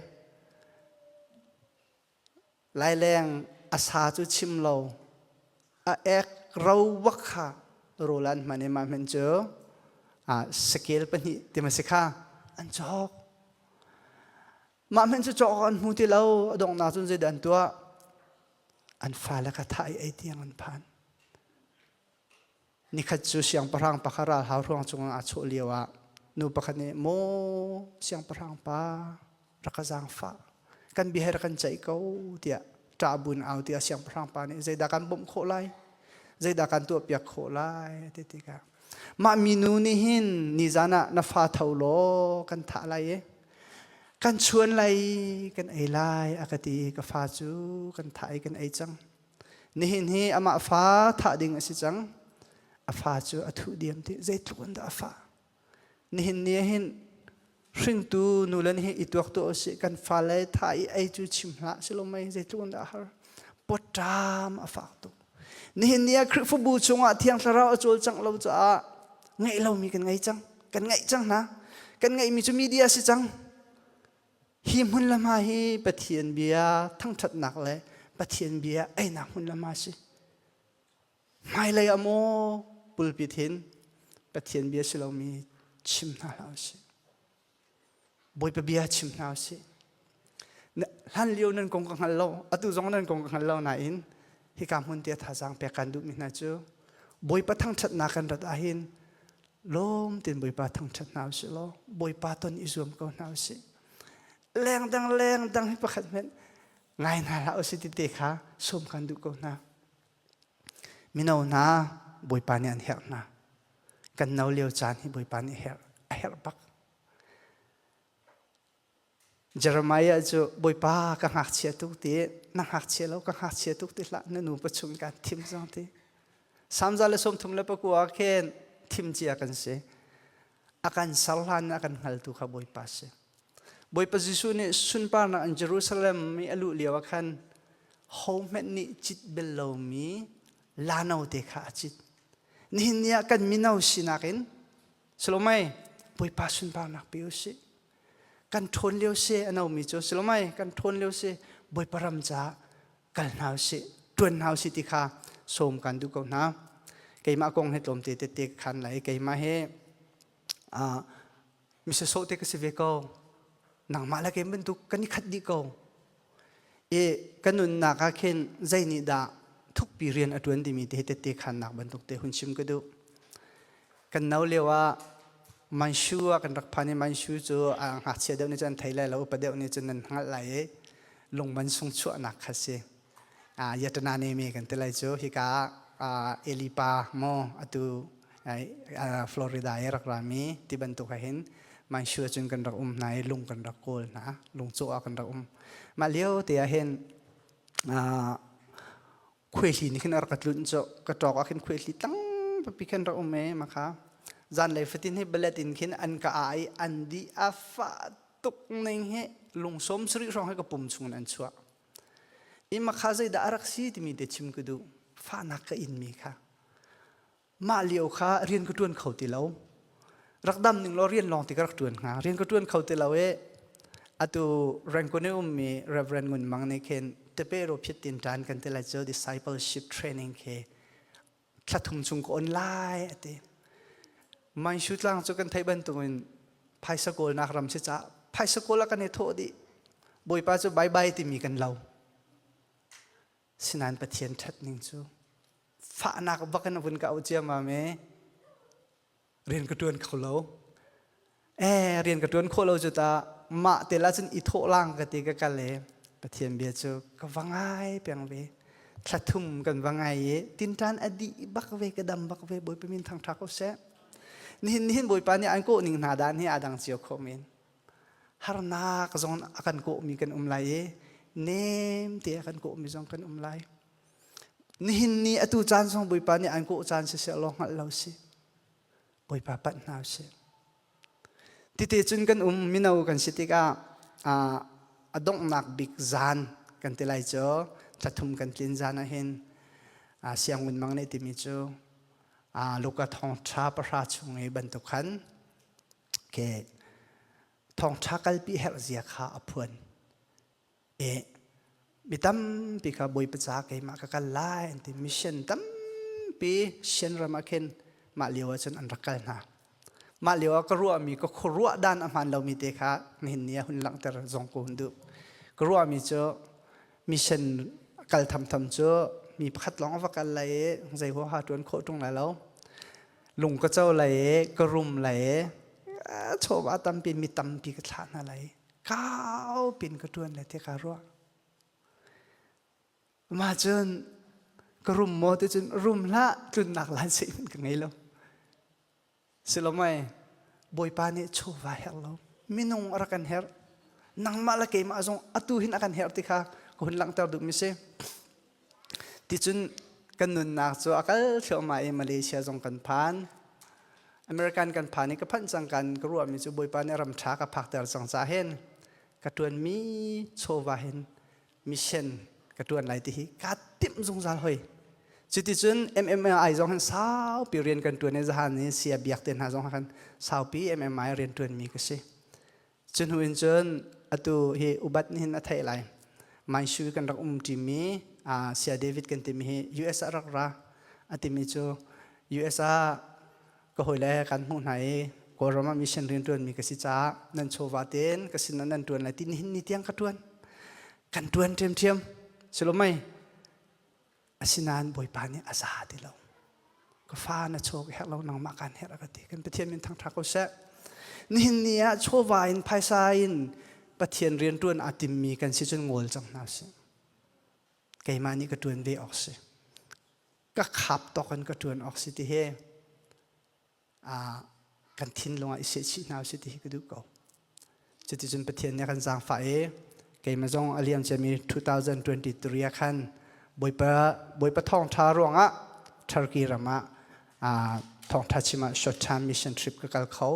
Laileng a sa cu chim lo a ek ro bak kha rawl an hman i mah hmanh cu sakel pahnih ti ma si kha an cawk. Mah hmanh cu cawk an hmu ti lo a donghnak cun zeidah an tuah? An fale kha thah i ei tiang an phan. Nikhat cu siangpahrang pakhat ralhau hruang cungah aa chawh lio ah nu pakhat nih maw siangpahrang pa rak ka zaangfah kan bia he rak kan ceih ko tiah ṭah buin au tiah siangpahrang pa nih zeidah kan bawmh khawh lai zeidah kan tuahpiak khawh lai ti tikah mah minu nih hin nizan ah na fa tho law kan thah lai i kan chuan lai kan ei lai a ka ti ka fa cu kan thah i kan ei cang Nihin hi amah fa thah ding a si cang. A fa cu a thuh diam ti zeitluk in dah a fah. Nihin ni hin hringtu nu le hi i tuak tu usih kan fale tha i ei cu chim hlah si lo mei zeitluk in dah a har. Pawṭam a fak tuk. Nihin ni ah Khrihfabu chungah Thiang Thlarau a cawlcangh lo caah ngeih lomi kan ngei cang. Kan ngeih cang hna. Kan ngeihmi cu media si cang. Hi hmun le hma hi Pathian bia thangṭhatnak le Pathian bia einak hmun le hma si. Hmailei ah maw pulpit hin Pathian bia si lomi chim hna hlah usih. Bawipa bia chim hna usih. Hlan lio nan kong ka hngal lo, atu zong nan kong ka hngal lo nain hika hmun te thazaang pek kan duhmi hna cu Bawipa thangṭhatnak kan rat ahhin lawm tein Bawipa thangṭhat hna usih law Bawipa ton i zuam ko hna usih. Leng dang leng dang hi pakhat hmanh ngai hna hlah usih ti te kha sawm kan duh ko hna. Mino hna Bawipa nih an herh hna. Kan no lio caan hi Bawipa nih herh a herh bak. Jeremiah cu Bawipa ka ngakchia tuk ti na ngakchia lo ka ngakchia tuk ti hlah na nu pa chung kan thim zong ti Samza le 39 khin thim cia kan si a kan ser hlan a kan hngaltu kha Bawipa si Bawipa Jesuh nih sunparnak in Jerusalem i a luh lio ah khan hohmanh nih cit bel lomi lano te kha a cit nihin ni ah kan mino sinak in Salomai Bawipa sunparnak pe usih kan ṭhawn lio si a nomi cu silomai kan ṭhawn lio si Bawipa ram caah kal hna usih ṭuan hna usih ti kha sawm kan duh ko hna keimah kong he tlawmte tete khan lai keimah he misasawh te ka si ve ko nangmah le kei bantuk kan i khat dih ko i ka nunnak ah khin zei nih dah thukpi rian a ṭuan timi te tette khannak bantuk te hun chim ka duh Kan no lio ah Manshu ah kan rak phan i Manshu cu a ngakchia deuh nih cun an thei lai lo, upa deuh nih cun nan hngalh lai i lungman sung chuahnak kha si. Yatana Neme kan ti lai cu hika ah Elipa maw atu Florida i rak rami ti bantuk ah hin Manshu ah cun kan rak um hna i lung kan rak kawl hna, lungcawh ah kan rak um. Mah lio te ah hin khuaihli nih khin a rak ka tlunh cu ka ṭawk ah khin khuaihli tlang papi khin rak um e ma kha zanlei fatin hi balet in khin an ka a i an di a fah tuk ning hi lungsawm sarih hrawng hi ka pum chung in an chuah i ma kha zeidah a rak si timi te chim ka duh fahnak ka in mi kha Mah lio kha rian ka ṭuan kho ti lo. Rak dam ning law rian lawng ti ka rak ṭuan hnga. Rian ka ṭuan kho ti lo i atu Rangoon i ummi Reverend Ngun Mang nih khin tepe ro phit tin ṭan kan ti lai cu discipleship training khi thla thum chung ka on lai a ti. Manshu tlang cu kan theih bantukin phaisa kawlnak ram si caah phaisa kawl ah kan i thawh dih. Bawipa cu bye bye timi kan lo. Sinain Pathian ṭhat ning cu fahnak bak in a vun ka auh ciammam i rian ka ṭuan kho lo. Eh, rian ka ṭuan khawh lo cu ta mah te la cun i thawh lang ka ti ka kal i Pathian bia cu ka va ngai peng ve. Thla thum kan va ngai i tinṭan a dih bak ve ka dam bak ve Bawipa min thangṭha ko seh. Nihin nihin Bawipa nih an kawh ning hna dan hi aa dang cio kho men. Harnak zong a kan kawhmi kan um lai i nem te a kan kawhmi zong kan um lai. Nihin ni atu caan zong Bawipa nih an kawh caan siseh law hngalh lo si. Bawipa panh hna usih. Tite cun kan um mino kan si tikah a donghnak bik zan kan ti lai cu thla thum kan tlin zan ah hin siangun mang nih timi cu Luka thawngṭha pahra chung i bantuk khan ke thawngṭha kalpi herh zia kha a phuan. I mi tampi kha Bawipa ca keimah ka kal lai an ti mission tampi Shan ram ah khin mah lio ah cun an rak kal hna. Mah lio ah ka ruahmi ka khuaruah dan a hmaan lomi te kha nihin ni ah hun langhter zong ko hun duh. Ka ruahmi cu mission Kal thamtham cu mi pakhat lawng a va kal lai i zei huaha ṭuan khawh ṭung lai lo. Lung ka co lai i ka rum lai i chawva tampi mi tampi ka thlah hna lai. Kau pin ka ṭuan lai ti kaa ruah. Mah cun ka rum maw ti cun rum hlah tlunnak lan seh ka ngei lo. Silomai, Bawipa nih chawva herh lo. Minung a rak kan herh. Nangmah le keimah zong atu hin a kan herh ti kha ka hun langhter duhmi si. Ticun kan nunnak cu a kal thluahmah i Malaysia zong kan phan. American kan phan i ka phanh cang kan ka ruahmi cu Bawipa nih ram ṭha ka phakter cang ca hin ka ṭuanmi chawva hin mission ka ṭuan lai ti hi kaa timh zungzal hoi. Cuticun MMI zong hin saupi rian kan ṭuan i zahan i sia biak te hna zong khan saupi MMI rian ṭuanmi ka si. Cu hnu in cun atu hi ubat nih hin a theih lai. Maishu kan rak um ṭimi Sia David kan timi hi US ah rak ra a timi cu US ah ka hawile kan hmuh hna i Kawlram ah mission rian ṭuanmi ka si caah nan chawva tein ka sin ah nan ṭuan lai ti nihin ni tiang ka ṭuan. Kan ṭuan ṭhiamṭhiam. Silomei asinain Bawipa nih a za ti lo. Ka fa na chaw ka herh lo nangmah kaan herh a ka ti. Kan Pathian min thangṭha ko seh. Nihin ni ah chawva in phaisa in Pathian rian ṭuan aa timmi kan si cun ngawl cang hna usih. Keimah nih ka ṭuan ve awk si. Ka khap tawk in ka ṭuan awk si ti hi kan thinlung ah i sehchih hna usih ti hi ka duh ko. Cuticun Pathian nih a kan zaangfah i keimah zong a liam ciami 2023 ah khan Bawipa Bawipa thawngṭha ruangah Turkey ram ah thawngṭha chim ah short term mission trip ka kal kho.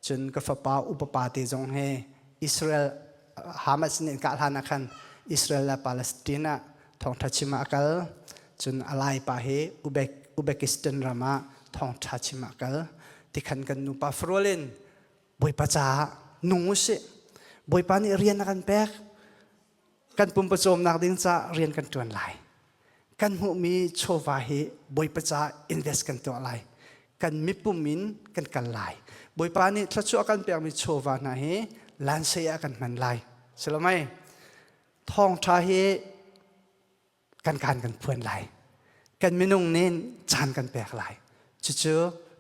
Cun ka fapa upa pa te zong he Israel Hamas nih an kah hlan ah khan Israel le Palestine ah thawngṭha chim ah a kal. Cun a lai pa hi Uzbek Uzbekistan ram ah thawngṭha chim ah a kal. Tikhan kan nupa farual in Bawipa caah nung usih. Bawipa nih rian a kan pek. Kan pumpa cawmnak ding caah rian kan ṭuan lai. Kan hmuhmi chawva hi Bawipa caah invest kan tuah lai. Kan mipum in kan kal lai. Bawipa nih thluachuah kan pekmi chawva hna hi lansei ah kan hman lai. Silomai, thawngṭha hi kan kaan kan phuan lai. Kan minung nih caan kan pek lai. Cucu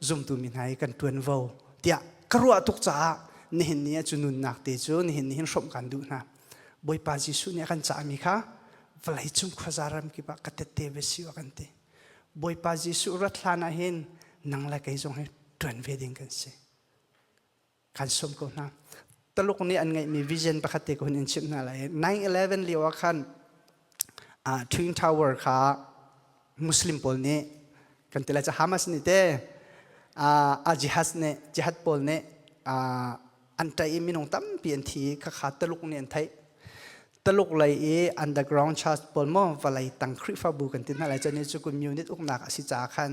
zumtu mi hna i kan ṭuanvo tiah ka ruah tuk caah nihin ni ah cu nunnak te cu nihin ni hin hrawmh kan duh hna. Bawipa Jesuh nih a kan cahmi kha vawlei cung khuaza ram kip ah ka tette ve si a kan ti. Bawipa Jesuh rat hlan ah hin nang le kei zong hi ṭuan ve ding kan si. Kan sawm ko hna. Taluk nih an ngeihmi vision pakhat te ka hun in chimh hna lai. 9/11 lio ah khan Twin Tower kha Muslim pawl nih kan ti lai cu Hamas nih te a jihad nih jihad pawl nih an ṭaih i minung tampi an thi i khakha Taluk nih an theih. Taluk lei i underground church pawl maw vawlei tang Khrihfabu kan ti hna lai cu ni cu communist uknak a si caah khan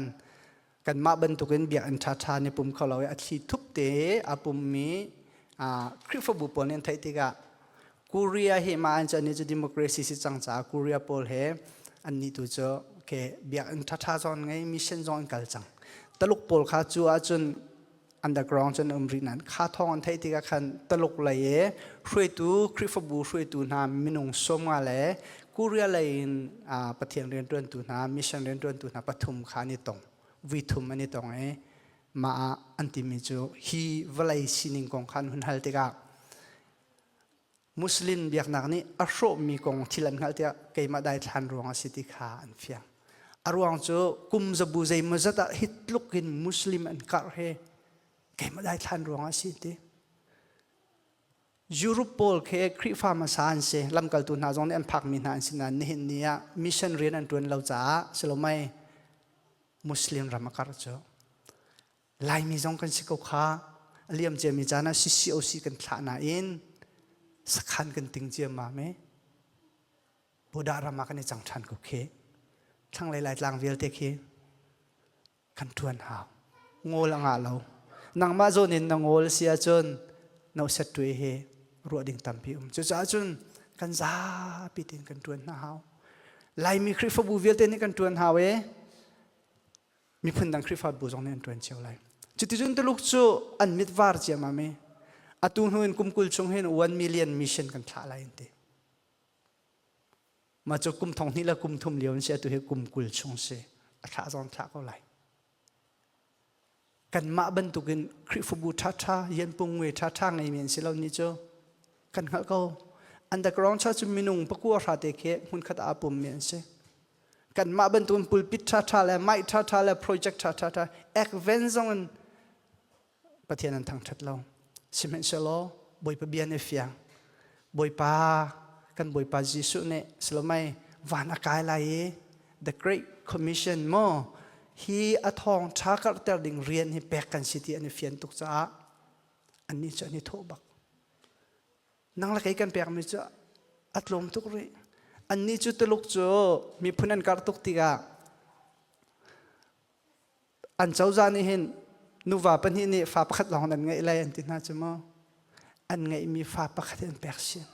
kanmah bantukin biakinn ṭhaṭha ni pum kho lo i a thli thup te a pummi Khrihfabu pawl nih an theih tikah Korea hi mah an ni cu democracy si cang caah Korea pawl he an nih tu cu okay, biakinn ṭhaṭha zong ngei mission zong an kal cang. Taluk pawl kha cu ahcun underground cun um rih nain kha thawng an theih tikah khan Taluk lei i hruaitu Khrihfabu hruaitu hna minung 50 le Korea lei in Pathian rianṭuantu hna mission rianṭuantu hna pathum kha an i tong vui thum an i tong i mah ah an timi cu hi vawlei sining kong kha an hun hal tikah Muslim biaknak nih a hrawhmi kong thil an hngalh tiah keimah daithlan ruang a si ti kha an fiang. A ruang cu kum zabu zeimawzat ah hi tluk in Muslim an karh he keimah daithlan ruang a si ti. Europe pawl khi Khrihfa hmasa an si, lamkaltu hna zong nih an phakmi hna an si nain nihin ni ah mission rian an ṭuan lo caah silomai Muslim ram a karh cu. Laimi zong kan si ko kha. A liam ciami caan ah CCOC kan thlah nain sakhan kan ting ciammam i Buddha ram ah kan i cang ṭhan ko khi. Thlanglei Laitlang vialte khi kan ṭuan hau. Ngawl a ngah lo. Nangmah zawn in na ngawl si ahcun no set ṭui hi ruah ding tampi um. Cucaah cun kan zapi tein kan ṭuan hna hau. Laimi Khrihfabu vialte nih kan ṭuan hau i miphun dang Khrihfabu zong nih an ṭuan cio lai. Cuticun Tuluk cu an mit var ciammam i atu hnu in kum 20 chung hin 1 million mission kan thlah lai an ti. Mah cu kum thong hnih le kum thum lio an si atu hi kum 20 chung si. A thlah zong thlah ko lai. Kanmah bantukin Khrihfabu ṭhaṭha, yanpung ngui ṭhaṭha ngeimi an si lo ni cu kan hngalh ko. Underground church cu minung pakua hra te khi hmunkhat ah aa pummi an si. Kanmah bantukin pulpit ṭhaṭha le mic ṭhaṭha le project ṭhaṭha ṭha ekven zong in Pathian an thangṭhat lo. Sihmanhsehlaw Bawipa bia nih fiang. Bawipa kan Bawipa Jesuh nih silomai van a kai lai i the Great Commission maw hi a thawng ṭha karhter ding rian hi pek kan si ti an i fian tuk caah annih cu an i thawh bak. Nang le kei kan pekmi cu a tlawm tuk rih. Annih cu Tuluk cu miphun an karh tuk tikah An cozah nih hin nuva pahnih nih fa pakhat lawng nan ngeih lai an ti hna cu maw? An ngeihmi fa pakhat hi an pek sin.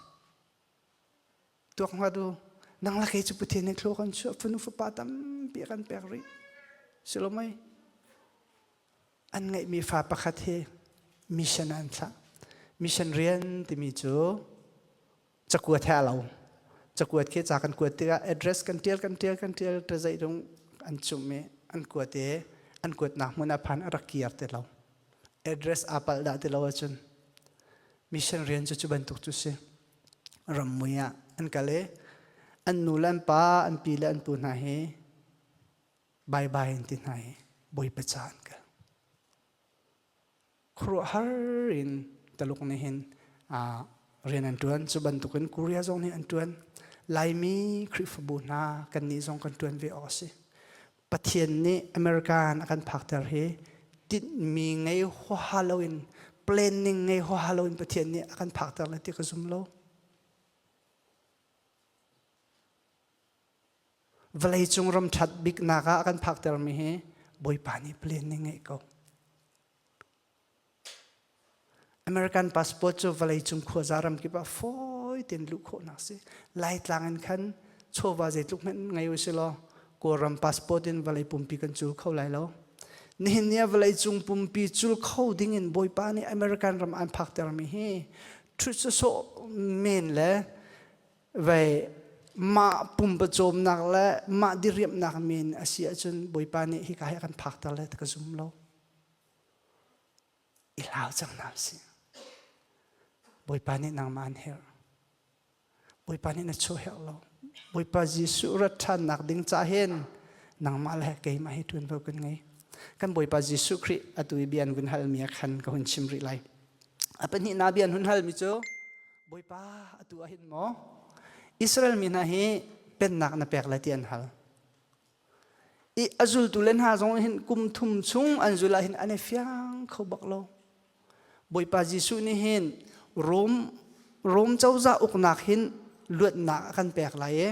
Tuak hnga du nang le kei cu Pathian nih thlua kan chuah fanu fapa tampi a kan pek rih. Si lo mei? An ngeihmi fa pakhat hi mission ah an thlah. Mission rian timi cu cakuat he a lo. Cakuat khi ca kan kuat tikah address kan tial kan tial kan tial ta zeidung an cumh i an kuat i an kuatnak hmun ah phan a rak kir ti lo. Address aa palh dah ti lo ahcun mission rian cu cu bantuk cu si. Rammui ah an kal i an nu le an pa an pi le an pu hna hi bye bye an ti hna i Bawipa ca an kal. Khuaruahhar in Taluk nih hin rian an ṭuan. Cu bantukin Korea zong nih an ṭuan. Laimi Khrihfabu hna kannih zong kan ṭuan ve awk a si. Pathian nih American a kan phakter hi tinhmi ngei huaha loin planning ngei huaha loin Pathian nih a kan phakter lai ti ka zum lo. Vawleicung ram ṭhat biknak ah a kan phaktermi hi Bawipa nih planning ngeih ko. American passport cu vawleicung khuaza ramkip ah fawi tein luh khawhnak si. Laitlang in khan chawva zeitluk hmanh ngei u si law Kawlram passport in vawlei pumpi kan cul kho lai lo. Nihin ni ah vawleicung pumpi cul kho ding in Bawipa nih American ram an phaktermi hi ṭhut sawsawh men le vei mah pumpacawmnak le mah diriamhnak men a si ahcun Bawipa nih hika hi a kan phakter lai ti ka zum lo. I hlau cang hna usih. Bawipa nih nangmah an herh. Bawipa nih na chuah herh lo. Bawipa Jesuh rat ṭhannak ding ca hin nangmah le keimah hi ṭuanvo kan ngei. Kan Bawipa Jesuh Khrih atu i bia an vun halmi ah khan ka hun chim rih lai. A pahnihnak bia an hun halmi cu Bawipa atu ah hin maw Israel mi hna hi pennak na pek lai ti an hal. I a zultu le hna zong hin kum thum chung an zul ah hin an i fiang kho bak lo. Bawipa Jesuh nih hin Rom Rom cozah uknak hin luatnak a kan pek lai i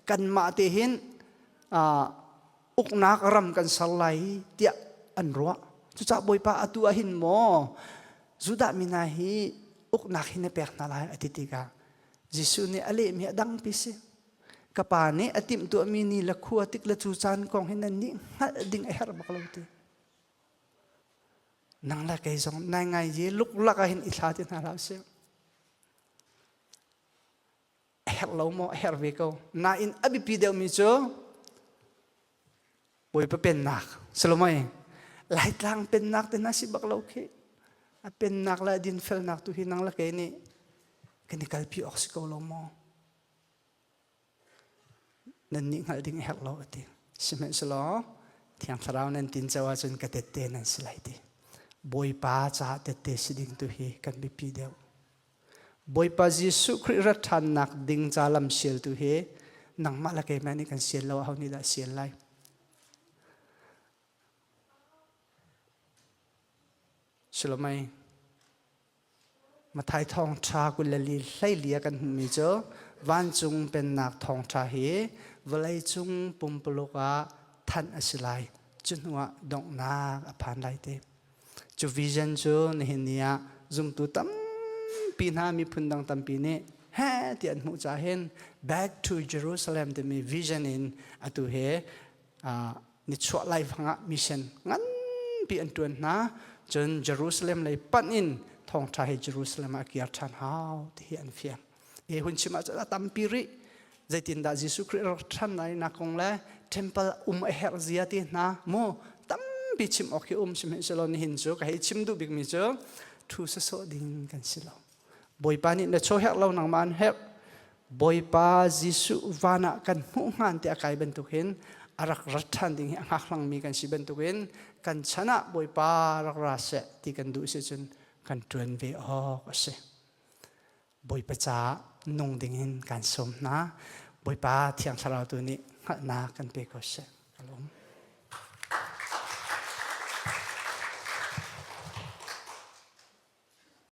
kanmah te hin uh, uknak ram kan ser lai tiah an ruah. Cucaah Bawipa atu ah hin maw Judah mi hna hi uknak hin na pek hna lai a ti tikah Jesuh nih a lehmi a dangpi si. Ka pa nih a timhtuahmi ni le khua tik le cu caan kong hi nan nih hngalh ding a herh bak lo ti. Nang le kei zong nai ngai ye luklak ah hin i thla ti hna hlah usih. A herh lo maw? A herh ve ko. Nain a biapi deuhmi cu Bawipa pennak Salomai Laitlang pennak te hna si bak lo khi. A pennak le a dinfelnak tu hi nang le kei nih kan i kalpi awk si ko lo maw? Nannih hngalh ding a herh lo a ti. Sihmanhsehlaw Thiang Thlarau nan tinco ahcun ka tette nan si lai ti. Bawipa caah tette si ding tu hi kan biapi deuh. Bawipa Jesuh Khrih rat ṭhannak ding ca lam sial tu hi nangmah le keimah nih kan sial lo aho nih dah sial lai? Silomei. Matthai thawngṭha 24 hleili ah kan hmuhmi cu vancung pennak thawngṭha hi vawleicung pumpuluk ah thanh a si lai. Cu hnuah donghnak a phan lai ti. Cu vision cu nihin ni ah zumtu tampi hna miphun dang tampi nih he ti an hmuh caah hin back to Jerusalem timi vision in atu he nichuah laifang ah mission nganpi an ṭuan hna. Cun Jerusalem lei panh in thawngṭha hi Jerusalem ah a kir ṭhan hau ti hi an fiang. Hi hun chim ahcun a tampi rih. Zeitindah Jesuh Khrih rak ṭhan nak kong le temple um a herh zia ti hna mu tampi chim awk hi um sihmanhsehlaw nihin cu ka hei chim duh bikmi cu thu sawsawh ding kan si lo. Bawipa nih na chaw herh lo nangmah an herh. Bawipa Jesuh van ah kan hmuh hngan ti a kai bantuk hin a rak rat ṭhan ding hi a hngakhlangmi kan si bantukin kan chan ah Bawipa rak ra seh ti kan duh si cun kan ṭuan ve awk a si. Bawipa caah nung dingin kan sawm hna. Bawipa Thiang Thlarau tu nih hngalhnak kan pe ko seh. Ka lawm.